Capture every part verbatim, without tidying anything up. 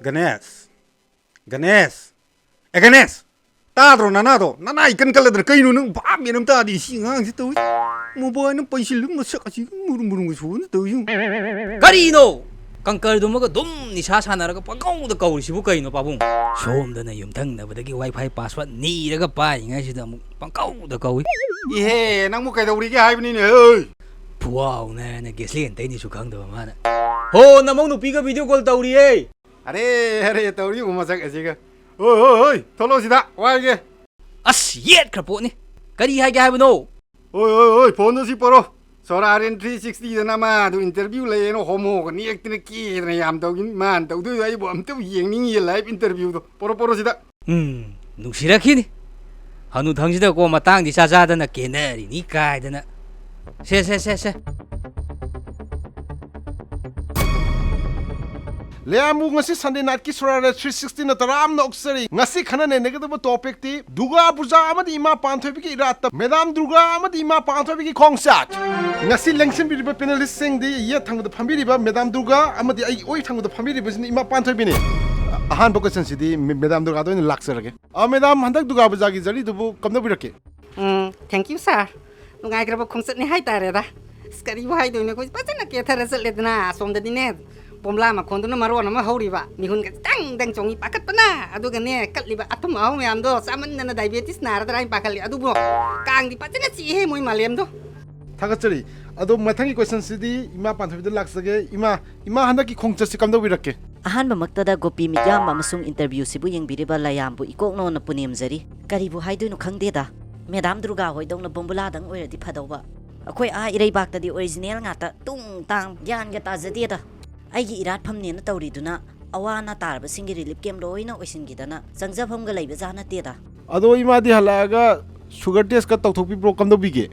ꯒꯅꯦꯁ! ꯒꯅꯦꯁ! ꯑꯦ ꯒꯅꯦꯁ! ꯇꯥꯗ꯭ꯔꯣ ꯅꯅꯥꯗꯣ? ꯅꯅꯥ ꯏꯀꯟ ꯀꯜꯂꯗꯅ ꯀꯩꯅꯣ ꯅꯪ? ꯚꯥꯞ ꯃꯦꯟ ꯑꯃ ꯇꯥꯗꯦ ꯁꯤ ꯑꯉꯥꯡꯁꯤ ꯇꯧꯏ꯫ ꯃꯣꯕꯥꯏꯜꯅ ꯄꯩꯁꯤꯜꯂꯒ ꯃꯁꯛ ꯑꯁꯤ ꯃꯨꯔꯨꯝ ꯃꯨꯔꯨꯝꯒ ꯁꯣꯟꯅ ꯇꯧꯏ꯫ ꯀꯔꯤꯅꯣ? ꯀꯪꯀꯔꯗꯨꯃꯒ ꯑꯗꯨꯝ ꯅꯤꯁꯥ ꯁꯥꯟꯅꯔꯒ ꯄꯪꯀꯧꯗ ꯀꯧꯔꯤꯁꯤꯕꯨ ꯀꯩꯅꯣ ꯄꯥꯕꯨꯡ? ꯁꯣꯝꯗꯅ ꯌꯨꯝꯊꯪꯅꯕꯗꯒꯤ WiFi password ꯅꯤꯔꯒ ꯄꯥꯏꯔꯤꯉꯩꯁꯤꯗ ꯑꯃꯨꯛ ꯄꯪꯀꯧꯗ ꯀꯧꯏ꯫ ꯏꯍꯦ, ꯅꯪꯕꯨ ꯀꯩꯗꯧꯔꯤꯒꯦ ꯍꯥꯏꯕꯅꯤꯅꯦ, ꯍꯩ! ꯐꯨꯋꯥꯎꯅ ꯍꯥꯏꯅ ꯒꯦꯁꯂꯦꯟ ꯇꯩꯅꯤꯁꯨ ꯈꯪꯗꯕ ꯃꯥꯅ꯫ ꯍꯣ, ꯅꯃꯧ ꯅꯨꯄꯤꯒ video call ꯇꯧꯔꯤꯌꯦ꯫ ꯑꯔꯦ, ꯑꯔꯦ, ꯇꯧꯔꯤꯕ ꯃꯁꯛ ꯑꯁꯤꯒ꯫ ꯍꯣꯏ, ꯍꯣꯏ, ꯍꯣꯏ, ꯊꯣꯛꯂꯛꯑꯣ ꯁꯤꯗ, ꯋꯥꯏꯒꯦ꯫ ꯑꯁ, ꯌꯦꯠꯈ꯭ꯔ ꯄꯣꯠꯅꯤ꯫ ꯀꯔꯤ ꯍꯥꯏꯒꯦ ꯍꯥꯏꯕꯅꯣ? ꯍꯣꯏ, ꯍꯣꯏ, ꯍꯣꯏ, ꯐꯣꯟꯗꯣ ꯁꯤ ꯄꯣꯔꯣ꯫ ꯁꯣꯔꯥꯔꯦꯟ three sixtyꯗꯅ ꯃꯥꯗꯨ interview ꯂꯩꯌꯦꯅ ꯍꯣꯃꯣꯒ ꯅꯦꯛꯇꯅ ꯀꯦꯗꯅ ꯌꯥꯝ ꯇꯧꯈꯤꯕꯅꯤ꯫ ꯃꯥꯅ ꯇꯧꯗꯣꯏꯗꯣ ꯑꯩꯕꯨ ꯑꯝꯇꯕꯨ ꯌꯦꯡꯅꯤꯡꯉꯤꯌꯦ live interviewꯗꯣ꯫ ꯄꯣꯔꯣ, ꯄꯣꯔꯣ ꯁꯤꯗ꯫ ꯎꯝ, ꯅꯨꯡꯁꯤꯔꯛꯈꯤꯅꯤ꯫ ꯍꯅꯨꯊꯪꯁꯤꯗꯀꯣ ꯃꯇꯥꯡꯗꯤ ꯆꯥ ꯆꯥꯗꯅ ꯀꯦꯅꯔꯤꯅꯤ ꯀꯥꯏꯗꯅ꯫ ꯁꯦ, ꯁꯦ, ꯁꯦ, ꯁꯦ꯫ ꯂꯩꯌꯥꯝꯕꯨ, ꯉꯁꯤ Sunday nightꯀꯤ ꯁꯣꯔꯥꯔꯦꯟ three sixtyꯅ ꯇꯔꯥꯝꯅ ꯑꯣꯛꯆꯔꯤ꯫ ꯉꯁꯤ ꯈꯟꯅ ꯅꯩꯅꯒꯗꯕ topicꯇꯤ ꯗꯨꯔꯒꯥ ꯄꯨꯖꯥ ꯑꯃꯗꯤ ꯏꯃꯥ ꯄꯥꯟꯊꯣꯏꯕꯤꯒꯤ ꯏꯔꯥꯠꯇ ꯃꯦꯗꯥꯝ ꯗꯨꯔꯒꯥ ꯑꯃꯗꯤ ꯏꯃꯥ ꯄꯥꯟꯊꯣꯏꯕꯤꯒꯤ ꯈꯣꯡꯆꯠ꯫ ꯉꯁꯤ ꯂꯦꯡꯁꯤꯟꯕꯤꯔꯤꯕ panelistꯁꯤꯡꯗꯤ ꯌꯦꯠ ꯊꯪꯕꯗ ꯐꯝꯕꯤꯔꯤꯕ ꯃꯦꯗꯥꯝ ꯗꯨꯔꯒꯥ ꯑꯃꯗꯤ ꯑꯩꯒꯤ ꯑꯣꯏ ꯊꯪꯕꯗ ꯐꯝꯕꯤꯔꯤꯕꯁꯤꯅ ꯏꯃꯥ ꯄꯥꯟꯊꯣꯏꯕꯤꯅꯤ꯫ ꯑꯍꯥꯟꯕ questionꯁꯤꯗꯤ ꯃꯦ-, ꯃꯦꯗꯥꯝ ꯗꯨꯔꯒꯥꯗ ꯑꯣꯏꯅ ꯂꯥꯛꯆꯔꯒꯦ꯫ ꯑ, ꯃꯦꯗꯥꯝ, ꯍꯟꯗꯛ ꯗꯨꯔꯒꯥ ꯄꯨꯖꯥꯒꯤ journeyꯗꯨꯕꯨ ꯀꯝꯗꯧꯕꯤꯔꯛꯀꯦ? ꯎꯝ, thank you, sir. ꯅꯨꯡꯉꯥꯏꯈ꯭ꯔꯕ ꯈꯣꯡꯆꯠꯅꯤ ꯍꯥꯏꯇꯥꯔꯦꯗ꯫ ꯑꯁ, ꯀꯔꯤꯕꯨ ꯍꯥꯏꯗꯣꯏꯅꯣ, ꯑꯩꯈꯣꯏ ꯐꯖꯅ ꯀꯦꯊꯔ ꯆꯠꯂꯦꯗꯅ꯫ ꯑꯁꯣꯝꯗꯗꯤꯅꯦ, ꯕꯣꯝꯂꯥ ꯃꯈꯣꯟꯗꯨꯅ ꯃꯔꯣꯟ ꯑꯃ ꯍꯧꯔꯤꯕ, ꯃꯤꯍꯨꯟꯒ ꯗꯪ ꯗꯪ ꯆꯣꯡꯉꯤ ꯄꯥꯈꯠꯄꯅ꯫ ꯑꯗꯨꯒꯅꯦ, ꯀꯠꯂꯤꯕ ꯑꯊꯨꯝ ꯑꯍꯥꯎ ꯃꯌꯥꯝꯗꯣ ꯆꯥꯃꯟꯗꯅ diabetes ꯅꯥꯔꯗ꯭ꯔꯥ ꯍꯥꯏꯅ ꯄꯥꯈꯠꯂꯤ꯫ ꯑꯗꯨꯕꯨ ꯀꯥꯡꯗꯤ ꯐꯖꯅ ꯆꯤꯛꯏꯍꯦ ꯃꯣꯏ ꯃꯥꯂꯦꯝꯗꯣ꯫ ꯊꯥꯒꯠꯆꯔꯤ꯫ ꯑꯗꯣ ꯃꯊꯪꯒꯤ questionꯁꯤꯗꯤ ꯏꯃꯥ ꯄꯥꯟꯊꯣꯏꯕꯤꯗ ꯂꯥꯛꯆꯒꯦ꯫ ꯏꯃꯥ, ꯏꯃꯥ, ꯍꯟꯗꯛꯀꯤ ꯈꯣꯡꯆꯠꯁꯤ ꯀꯝꯗꯧꯕꯤꯔꯛꯀꯦ? ꯑꯍꯥꯟꯕꯃꯛꯇꯗ ꯒꯣꯄꯤ ꯃꯤꯠꯌꯥꯝ ꯑꯃꯁꯨꯡ interviewꯁꯤꯕꯨ ꯌꯦꯡꯕꯤꯔꯤꯕ ꯂꯌꯥꯝꯕꯨ ꯏꯀꯣꯛ ꯅꯧꯅ ꯄꯨꯅꯦꯝꯖꯔꯤ꯫ ꯀꯔꯤꯕꯨ ꯍꯥꯏꯗꯣꯏꯅꯣ ꯈꯪꯗꯦꯗ꯫ ꯃꯦꯗꯥꯝ ꯗꯨꯔꯒꯥ ꯍꯣꯏꯗꯧꯅ ꯕꯣꯝꯕꯨꯂꯥꯗꯪ ꯑꯣꯏꯔꯗꯤ ꯐꯗꯧꯕ꯫ ꯑꯩꯈꯣꯏ ꯑꯥ ꯏꯔꯩꯕꯥꯛꯇꯗꯤ original ꯉꯥꯛꯇ, ꯇꯨꯡ ꯇꯥꯡ ꯒ꯭ꯌꯥꯟꯒ ꯇꯥꯖꯗꯦꯗ꯫ ꯑꯩꯒꯤ ꯏꯔꯥꯠꯐꯝꯅꯦꯅ ꯇꯧꯔꯤꯗꯨꯅ ꯑꯋꯥ ꯑꯅꯥ ꯇꯥꯔꯕꯁꯤꯡꯒꯤ relief camp ꯂꯣꯏꯅ ꯑꯣꯏꯁꯤꯟꯈꯤꯗꯅ ꯆꯪꯖꯐꯝꯒ ꯂꯩꯕꯖꯥꯠ ꯅꯠꯇꯦꯗ꯫ ꯑꯗꯣ ꯏꯃꯥꯗꯤ ꯍꯜꯂꯛꯑꯒ sugar testꯀ ꯇꯧꯊꯣꯛꯄꯤꯕ꯭ꯔꯣ, ꯀꯝꯗꯧꯕꯤꯒꯦ?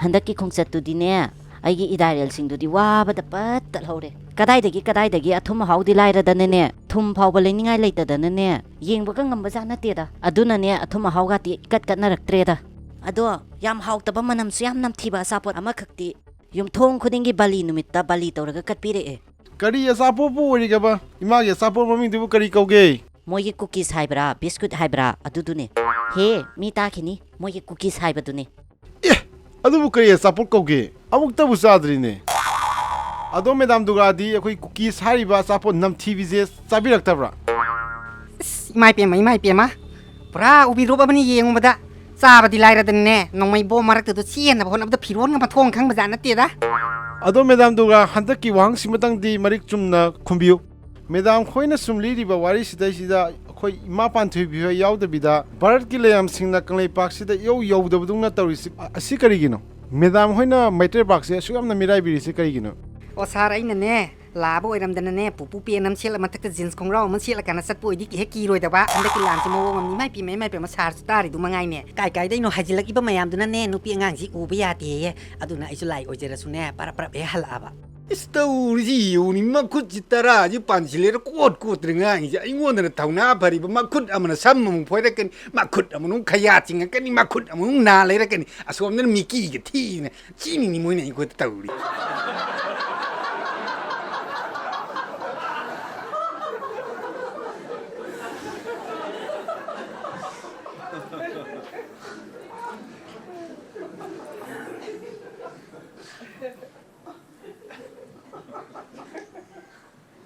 ꯍꯟꯗꯛꯀꯤ ꯈꯣꯡꯆꯠꯇꯨꯗꯤꯅꯦ, ꯑꯩꯒꯤ ꯏꯔꯥꯏꯔꯦꯜꯁꯤꯡꯗꯨꯗꯤ ꯋꯥꯕꯗ ꯄꯠ ꯇꯠꯍꯧꯔꯦ꯫ ꯀꯗꯥꯏꯗꯒꯤ, ꯀꯗꯥꯏꯗꯒꯤ ꯑꯊꯨꯝ ꯑꯍꯥꯎꯗꯤ ꯂꯥꯏꯔꯗꯅꯅꯦ, ꯊꯨꯝ ꯐꯥꯎꯕ ꯂꯩꯅꯤꯡꯉꯥꯏ ꯂꯩꯇꯗꯅꯅꯦ, ꯌꯦꯡꯕꯒ ꯉꯝꯕꯖꯥꯠ ꯅꯠꯇꯦꯗ꯫ ꯑꯗꯨꯅꯅꯦ, ꯑꯊꯨꯝ ꯑꯍꯥꯎꯒꯥꯇꯤ ꯏꯀꯠ ꯀꯠꯅꯔꯛꯇ꯭ꯔꯦꯗ꯫ ꯑꯗꯣ ꯌꯥꯝ ꯍꯥꯎꯇꯕ, ꯃꯅꯝꯁꯨ ꯌꯥꯝ ꯅꯝꯊꯤꯕ ꯑꯆꯥꯄꯣꯠ ꯑꯃꯈꯛꯇꯤ ꯌꯨꯝꯊꯣꯡ ꯈꯨꯗꯤꯡꯒꯤ ꯕꯥꯂꯤ ꯅꯨꯃꯤꯠꯇ ꯕꯥꯂꯤ ꯇꯧꯔꯒ ꯀꯠꯄꯤꯔꯛꯑꯦ꯫ ꯀꯔꯤ ꯑꯆꯥꯄꯣꯠꯄꯨ ꯑꯣꯏꯔꯤꯒꯕ? ꯏꯃꯥꯒꯤ ꯑꯆꯥꯄꯣꯠ ꯃꯃꯤꯡꯗꯨꯕꯨ ꯀꯔꯤ ꯀꯧꯒꯦ? ꯃꯣꯏꯒꯤ cookies ꯍꯥꯏꯕ꯭ꯔꯥ, biscuit ꯍꯥꯏꯕ꯭ꯔꯥ, ꯑꯗꯨꯗꯨꯅꯦ꯫ ꯍꯦ, ꯃꯤ ꯇꯥꯈꯤꯅꯤ, ꯃꯣꯏꯒꯤ cookies ꯍꯥꯏꯕꯗꯨꯅꯦ꯫ ꯑꯦ, ꯑꯗꯨꯕꯨ ꯀꯔꯤ ꯑꯆꯥꯄꯣꯠ ꯀꯧꯒꯦ? ꯑꯃꯨꯛꯇꯕꯨ ꯆꯥꯗ꯭ꯔꯤꯅꯦ꯫ ꯑꯗꯣ ꯃꯦꯗꯥꯝ ꯗꯨꯔꯒꯥꯗꯤ ꯑꯩꯈꯣꯏ cookies ꯍꯥꯏꯔꯤꯕ ꯑꯆꯥꯄꯣꯠ ꯅꯝꯊꯤꯕꯤꯁꯦ ꯆꯥꯕꯤꯔꯛꯇꯕ꯭ꯔꯥ? ꯑꯁ, ꯏꯃꯥ ꯏꯄꯦꯝꯃ, ꯏꯃꯥ ꯏꯄꯦꯝꯃ, ꯄꯨꯔꯥ ꯎꯕꯤꯔꯨꯞ ꯑꯃꯅꯤ ꯌꯦꯡꯉꯨꯕꯗ꯫ ꯆꯥꯕꯗꯤ ꯂꯥꯏꯔꯗꯅꯅꯦ, ꯅꯣꯡꯃꯩ ꯕꯣꯝ ꯃꯔꯛꯇꯨꯗ ꯆꯦꯟꯅꯕ ꯍꯣꯠꯅꯕꯗ ꯐꯤꯔꯣꯟꯒ ꯃꯊꯣꯡ ꯈꯪꯕ ꯖꯥꯠ ꯅꯠꯇꯦꯗ꯫ ꯑꯗꯣ ꯃꯦꯗꯥꯝ ꯗꯨꯔꯒꯥ, ꯍꯟꯗꯛꯀꯤ ꯋꯥꯍꯪꯁꯤꯃꯇꯪꯗꯤ ꯃꯔꯤꯛ ꯆꯨꯝꯅ ꯈꯨꯝꯕꯤꯌꯨ꯫ ꯃꯦꯗꯥꯝ ꯈꯣꯏꯅ ꯁꯨꯝ ꯂꯤꯔꯤꯕ ꯋꯥꯔꯤꯁꯤꯗꯩꯁꯤꯗ ꯑꯩꯈꯣꯏ ꯏꯃꯥ ꯄꯥꯟꯊꯣꯏꯕꯤ ꯍꯣꯏ ꯌꯥꯎꯗꯕꯤꯗ ꯚꯥꯔꯠꯀꯤ ꯂꯩꯌꯥꯝꯁꯤꯡꯅ ꯀꯪꯂꯩꯄꯥꯛꯁꯤꯗ ꯏꯌꯧ ꯌꯧꯗꯕꯗꯧꯅ ꯇꯧꯔꯤꯁꯤ, ꯑ-, ꯑꯁꯤ ꯀꯔꯤꯒꯤꯅꯣ? ꯃꯦꯗꯥꯝ ꯍꯣꯏꯅ ꯃꯩꯇꯩ ꯄꯥꯛꯁꯦ ꯑꯁꯨꯛ ꯌꯥꯝꯅ ꯃꯤꯔꯥꯏꯕꯤꯔꯤꯁꯤ ꯀꯔꯤꯒꯤꯅꯣ? ꯑꯣ ꯁꯥꯔ, ꯑꯩꯅꯅꯦ, ꯂꯥꯕ ꯑꯣꯏꯔꯝꯗꯅꯅꯦ, ꯄꯨꯄꯨ ꯄꯦꯟ ꯑꯃ ꯁꯦꯠꯂ ꯃꯊꯛꯇ ꯖꯤꯟꯁ ꯈꯣꯡꯒ꯭ꯔꯥꯎ ꯑꯃ ꯁꯦꯠꯂꯀꯥꯟꯗ ꯆꯠꯄ ꯑꯣꯏꯗꯤ ꯍꯦꯛ ꯀꯤꯔꯣꯏꯗꯕ꯫ ꯍꯟꯗꯛꯀꯤ ꯂꯥꯟꯁꯤ ꯃꯑꯣꯡ ꯑꯃꯅꯤ꯫ ꯏꯃꯥꯏ ꯄꯦꯝꯃ, ꯏꯃꯥꯏ ꯄꯦꯝꯃ, ꯁꯥꯔꯁꯨ ꯇꯥꯔꯤꯗꯨ ꯃꯉꯥꯏꯅꯦ꯫ ꯀꯥꯏ ꯀꯥꯏꯗꯩꯅꯣ ꯍꯥꯏꯖꯤꯜꯂꯛꯏꯕ ꯃꯌꯥꯝꯗꯨꯅꯅꯦ, ꯅꯨꯄꯤ ꯑꯉꯥꯡꯁꯤ ꯎꯕ ꯌꯥꯗꯦꯌꯦ꯫ ꯑꯗꯨꯅ ꯑꯩꯁꯨ ꯂꯥꯏ ꯑꯣꯏꯖꯔꯁꯨꯅꯦ, ꯄꯔꯞ ꯄꯔꯞ ꯍꯦꯛ ꯍꯜꯂꯛꯑꯕ꯫ ꯏꯁ, ꯇꯧꯔꯤꯁꯤ ꯌꯦꯡꯉꯨꯅꯤ, ꯃꯈꯨꯠꯁꯤ ꯇꯔꯥꯁꯤ ꯄꯥꯟꯁꯤꯜꯂꯦꯔ ꯀꯣꯠ ꯀꯣꯠꯇ꯭ꯔꯤ ꯉꯥꯡꯉꯤꯁꯦ꯫ ꯑꯩꯉꯣꯟꯗꯅ ꯊꯧꯅꯥ ꯐꯔꯤꯕ ꯃꯈꯨꯠ ꯑꯃꯅ ꯁꯝ ꯑꯃꯨꯛ ꯐꯣꯏꯔꯛꯀꯅꯤ, ꯃꯈꯨꯠ ꯑꯃꯅ ꯑꯃꯨꯛ ꯈꯌꯥ ꯆꯤꯡꯉꯛꯀꯅꯤ, ꯃꯈꯨꯠ ꯑꯃꯅ ꯑꯃꯨꯛ ꯅꯥ ꯂꯩꯔꯛꯀꯅꯤ꯫ ꯑꯁꯣꯝꯗꯅ ꯃꯤꯀꯤꯒ ꯊꯤꯅ ꯁꯤꯅꯤꯅꯤ ꯃꯣꯏꯅ ꯑꯩꯈꯣꯏꯗ ꯇꯧꯔꯤ꯫